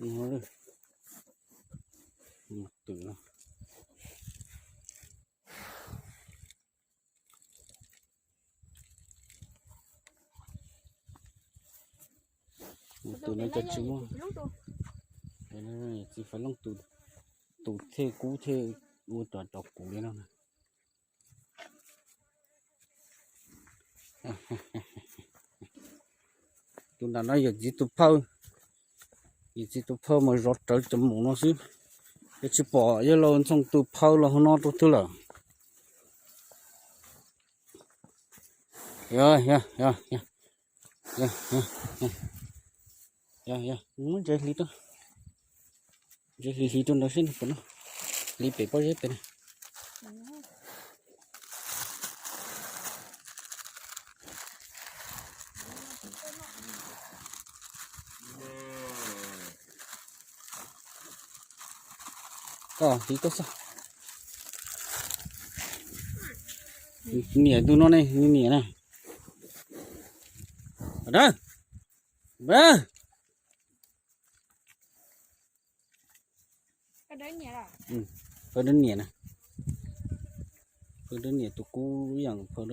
Mus twm no. Mus twm no cas tsis muaj. Txiv Faiv Looj tus, tus thiaj kub thiaj ua rau rau kuv li no. Tus nram no yog txiv tus phawj, yog txiv tus phawj mas zov rawv cov maum no xwb. Yog tsis pom yog los ntxoog tus phawj los hauv no rau twg lawm. Yog, yog, yog, yog, yog, yog, yog, muab ntses hliv rau, ntses hliv hliv rau ntawd seb nws puas noj, hliv pem pob zeb pem na. Koj hliv koj xwb. Niam tus no ne, niam na. Phawj dawb niam na, phawj dawb niam tus kub ib yam, phawj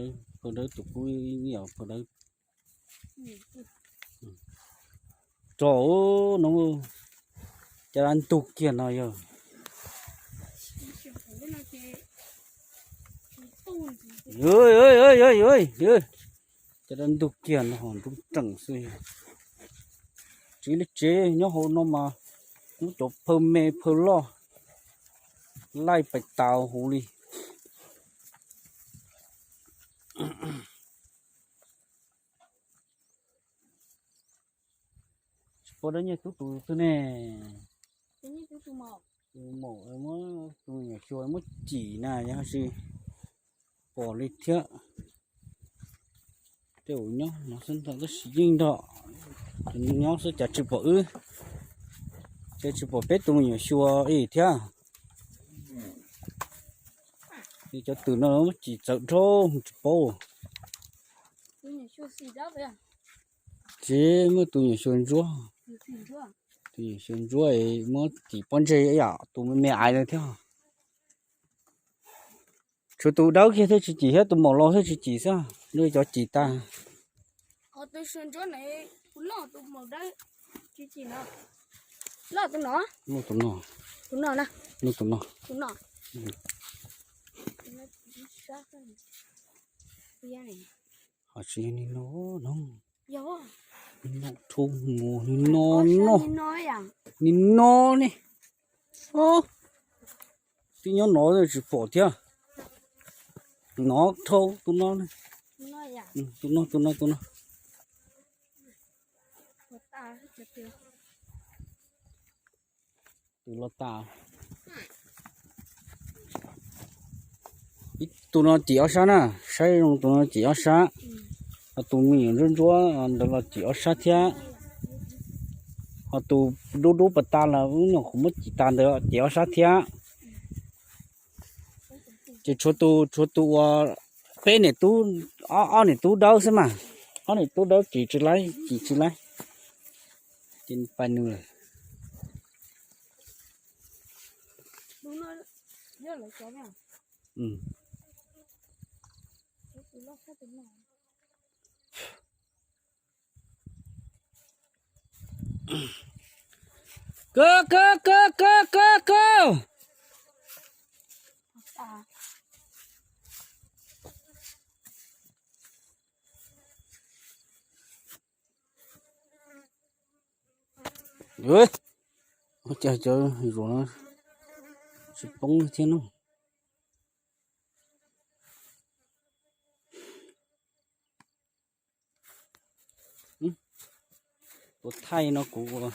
dawb tus kub ib yam phawj dawb. Tso no, cas dab ntug kiag no yog. Cas dab ntug kiag no ho nrub reem xwb. Tsis li tsev nyob hauv no mas muab cov phawj me phawj loj laij pais tas huv li. Tsis pom dab nyiaj tub tus twg ne. Tus maum muab tus me nyuam xyuas muab cim na yog sis pom li thiab. Tej zaum nyob no xwb ntag tab sis yeej nrog nyob xwb cas tsis pom wb, ces tsis pom peb tus me nyuam xyuas ib thiab. Ces cov twm no muab cim txawv dhau tsis paub. Ces muab tus nyuam xyuas ntsuab, tus nyuam xyuas ntsuab es muab cim pob ntseg yam tus me me aiv no thiab. Tshuav tus dawb kiag thiaj tsis cim thiab tus maum laus thiaj tsis cim xwb, lawv cov cim tag. Tus no, tus no, tus no. Ho tsis yog ni no no, ni no, ni no no, ni no ne. Twb nyob no tsis pom thiab. No dhau tus no, tus no, tus no, tus no. Twm los tas. Ib tus no cim ob sab na, saib zoo tus no cim ob sab. Ho tus me nyuam ntsuab ntsuab ntawd los cim ob sab thiab. Ho tus dub dub pas tas los wb nyuam qhuav muab cim tas ntawd cim ob sab thiab. Ces tshuav tus, tshuav tus uas peb niam tub, ob niam tub dawb xwb mas, ob niam tub dawb cim tsis laib, cim tsis laib. Ces pais nws lawm. Kawg kawg kawg kawg kawg kawg. Ua cas cov zuav no tsis poob thiab no. Tus thaij no kuv ua